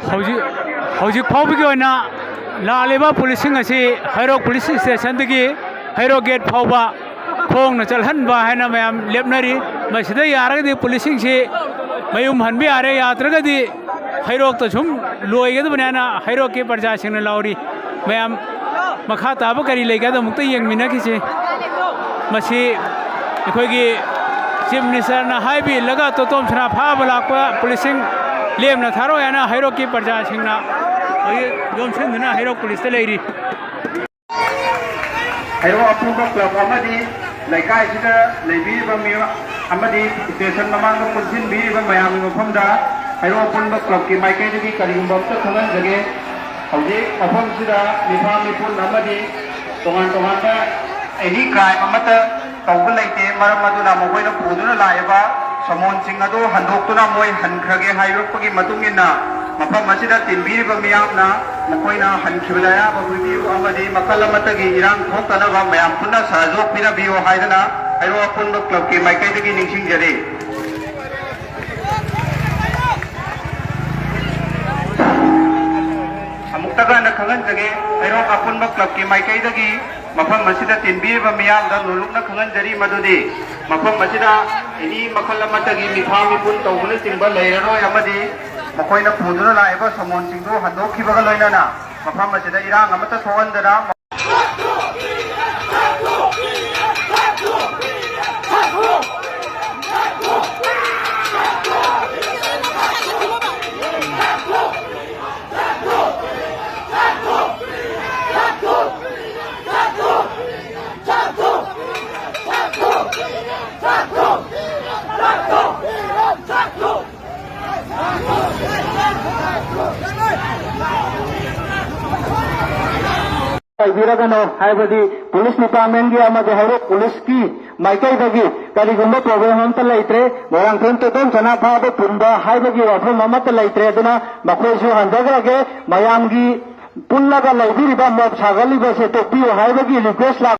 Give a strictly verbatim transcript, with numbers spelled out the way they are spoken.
ꯍꯧꯖꯤꯛ ꯍꯧꯖꯤꯛ ꯐꯥꯎꯕꯒꯤ ꯑꯣꯏꯅ ꯂꯥꯛꯂꯤꯕ ꯄꯨꯂꯤꯁꯁꯤꯡ ꯑꯁꯤ ꯍꯩꯔꯣꯛ ꯄꯨꯂꯤꯁ ꯁ꯭ꯇꯦꯁꯟꯗꯒꯤ ꯍꯩꯔꯣꯛ ꯒꯦꯠ ꯐꯥꯎꯕ ꯈꯣꯡꯅ ꯆꯠꯍꯟꯕ ꯍꯥꯏꯅ ꯃꯌꯥꯝ ꯂꯦꯞꯅꯔꯤ꯫ ꯃꯁꯤꯗ ꯌꯥꯔꯒꯗꯤ ꯄꯨꯂꯤꯁꯁꯤꯡꯁꯤ ꯃꯌꯨꯝ ꯍꯟꯕ ꯌꯥꯔꯦ, ꯌꯥꯗ꯭ꯔꯒꯗꯤ ꯍꯩꯔꯣꯛꯇ ꯁꯨꯝ ꯂꯣꯏꯒꯗꯕꯅꯤ ꯍꯥꯏꯅ ꯍꯩꯔꯣꯛꯀꯤ ꯄ꯭ꯔꯖꯥꯁꯤꯡꯅ ꯂꯥꯎꯔꯤ꯫ ꯃꯌꯥꯝ ꯃꯈꯥ ꯇꯥꯕ ꯀꯔꯤ ꯂꯩꯒꯦ ꯍꯥꯏꯗꯣ ꯑꯃꯨꯛꯇ ꯌꯦꯡꯃꯤꯟꯅꯈꯤꯁꯤ꯫ ꯃꯁꯤ ꯑꯩꯈꯣꯏꯒꯤ ꯆꯤꯐ ꯃꯤꯅꯤꯁꯇꯔꯅ ꯍꯥꯏꯕ ꯏꯜꯂꯒ ꯇꯣꯇꯣꯝ ꯁꯅꯥ ꯐꯥꯕ ꯂꯥꯛꯄ ꯄꯨꯂꯤꯁꯁꯤꯡ ꯂꯦꯝꯅ ꯊꯥꯔꯣꯏ ꯍꯥꯏꯅ ꯍꯩꯔꯣꯛꯀꯤ ꯄ꯭ꯔꯖꯥꯁꯤꯡꯅ ꯍꯧꯖꯤꯛ ꯌꯣꯝꯁꯤꯟꯗꯨꯅ ꯍꯩꯔꯣꯛ ꯄꯨꯂꯤꯁꯇ ꯂꯩꯔꯤ꯫ ꯍꯩꯔꯣꯛ ꯑꯄꯨꯟꯕ ꯀ꯭ꯂꯕ ꯑꯃꯗꯤ ꯂꯩꯀꯥꯏꯁꯤꯗ ꯂꯩꯕꯤꯔꯤꯕ ꯃꯤꯑꯣꯏ ꯑꯃꯗꯤ ꯁ꯭ꯇꯦꯁꯟ ꯃꯃꯥꯡꯗ ꯄꯨꯟꯁꯤꯟꯕꯤꯔꯤꯕ ꯃꯌꯥꯝꯒꯤ ꯃꯐꯝꯗ ꯍꯩꯔꯣꯛ ꯑꯄꯨꯟꯕ ꯀ꯭ꯂꯕꯀꯤ ꯃꯥꯏꯀꯩꯗꯒꯤ ꯀꯔꯤꯒꯨꯝꯕ ꯑꯝꯇ ꯈꯪꯍꯟꯖꯒꯦ꯫ ꯍꯧꯖꯤꯛ ꯃꯐꯝꯁꯤꯗ ꯃꯤꯐꯝ ꯃꯤꯄꯨꯟ ꯑꯃꯗꯤ ꯇꯣꯉꯥꯟ ꯇꯣꯉꯥꯟꯕ ꯑꯦꯅꯤ ꯀ꯭ꯔꯥꯏꯝ ꯑꯃꯠꯇ ꯇꯧꯕ ꯂꯩꯇꯦ꯫ ꯃꯔꯝ ꯑꯗꯨꯅ ꯃꯈꯣꯏꯅ ꯄꯨꯗꯨꯅ ꯂꯥꯛꯏꯕ ꯁꯃꯣꯟꯁꯤꯡ ꯑꯗꯨ ꯍꯟꯗꯣꯛꯇꯨꯅ ꯃꯣꯏ ꯍꯟꯈ꯭ꯔꯒꯦ ꯍꯥꯏꯔꯛꯄꯒꯤ ꯃꯇꯨꯡ ꯏꯟꯅ ꯃꯐꯝ ꯑꯁꯤꯗ ꯇꯤꯟꯕꯤꯔꯤꯕ ꯃꯤꯌꯥꯝꯅ ꯃꯈꯣꯏꯅ ꯍꯟꯈꯤꯕꯗ ꯑꯌꯥꯕ ꯄꯤꯕꯤꯌꯨ ꯑꯃꯗꯤ ꯃꯈꯜ ꯑꯃꯠꯇꯒꯤ ꯏꯔꯥꯡ ꯊꯣꯛꯇꯅꯕ ꯃꯌꯥꯝ ꯄꯨꯟꯅ ꯁꯍꯖꯣꯛ ꯄꯤꯅꯕꯤꯌꯨ ꯍꯥꯏꯗꯅ ꯍꯩꯔꯣꯛ ꯑꯄꯨꯟꯕ ꯀ꯭ꯂꯕꯀꯤ ꯃꯥꯏꯀꯩꯗꯒꯤ ꯅꯤꯡꯁꯤꯡꯖꯔꯤ꯫ ꯑꯃꯨꯛꯇꯒ ꯍꯟꯅ ꯈꯪꯍꯟꯖꯒꯦ, ꯍꯩꯔꯣꯛ ꯑꯄꯨꯟꯕ ꯀ꯭ꯂꯕꯀꯤ ꯃꯥꯏꯀꯩꯗꯒꯤ ꯃꯐꯝ ꯑꯁꯤꯗ ꯇꯤꯟꯕꯤꯔꯤꯕ ꯃꯤꯌꯥꯝꯗ ꯅꯣꯂꯨꯛꯅ ꯈꯪꯍꯟꯖꯔꯤ ꯃꯗꯨꯗꯤ ꯃꯐꯝ ꯑꯁꯤꯗ ꯑꯦꯅꯤ ꯃꯈꯜ ꯑꯃꯠꯇꯒꯤ ꯃꯤꯐꯥ ꯃꯤꯄꯨꯟ ꯇꯧꯕꯅꯆꯤꯡꯕ ꯂꯩꯔꯔꯣꯏ ꯑꯃꯗꯤ ꯃꯈꯣꯏꯅ ꯄꯨꯗꯨꯅ ꯂꯥꯛꯏꯕ ꯁꯃꯣꯟꯁꯤꯡꯗꯨ ꯍꯟꯗꯣꯛꯈꯤꯕꯒ ꯂꯣꯏꯅꯅ ꯃꯐꯝ ꯑꯁꯤꯗ ꯏꯔꯥꯡ ꯑꯃꯠꯇ ꯊꯣꯛꯍꯟꯗꯅ ꯑꯣꯏꯕꯤꯔꯒꯅꯨ ꯍꯥꯏꯕꯗꯤ ꯄꯨꯂꯤꯁ ꯗꯤꯄꯥꯔꯠꯃꯦꯟꯒꯤ ꯑꯃꯗꯤ ꯍꯩꯔꯣꯛ ꯄꯨꯂꯤꯁꯀꯤ ꯃꯥꯏꯀꯩꯗꯒꯤ ꯀꯔꯤꯒꯨꯝꯕ ꯄ꯭ꯔꯣꯕ꯭ꯂꯦꯝ ꯑꯃꯠꯇ ꯂꯩꯇ꯭ꯔꯦ꯫ ꯃꯣꯏꯔꯥꯡꯊꯦꯝ ꯇꯣꯇꯣꯝ ꯁꯅꯥ ꯐꯥꯕ ꯄꯨꯟꯕ ꯍꯥꯏꯕꯒꯤ ꯋꯥꯐꯝ ꯑꯃꯠꯇ ꯂꯩꯇ꯭ꯔꯦ꯫ ꯑꯗꯨꯅ ꯃꯈꯣꯏꯁꯨ ꯍꯟꯖꯈ꯭ꯔꯒꯦ꯫ ꯃꯌꯥꯝꯒꯤ ꯄꯨꯜꯂꯒ ꯂꯩꯕꯤꯔꯤꯕ ꯃꯣꯞ ꯁꯥꯒꯠꯂꯤꯕꯁꯦ ꯇꯣꯛꯄꯤꯌꯨ ꯍꯥꯏꯕꯒꯤ ꯔꯤꯀ꯭ꯋꯦꯁ ꯂꯥꯛ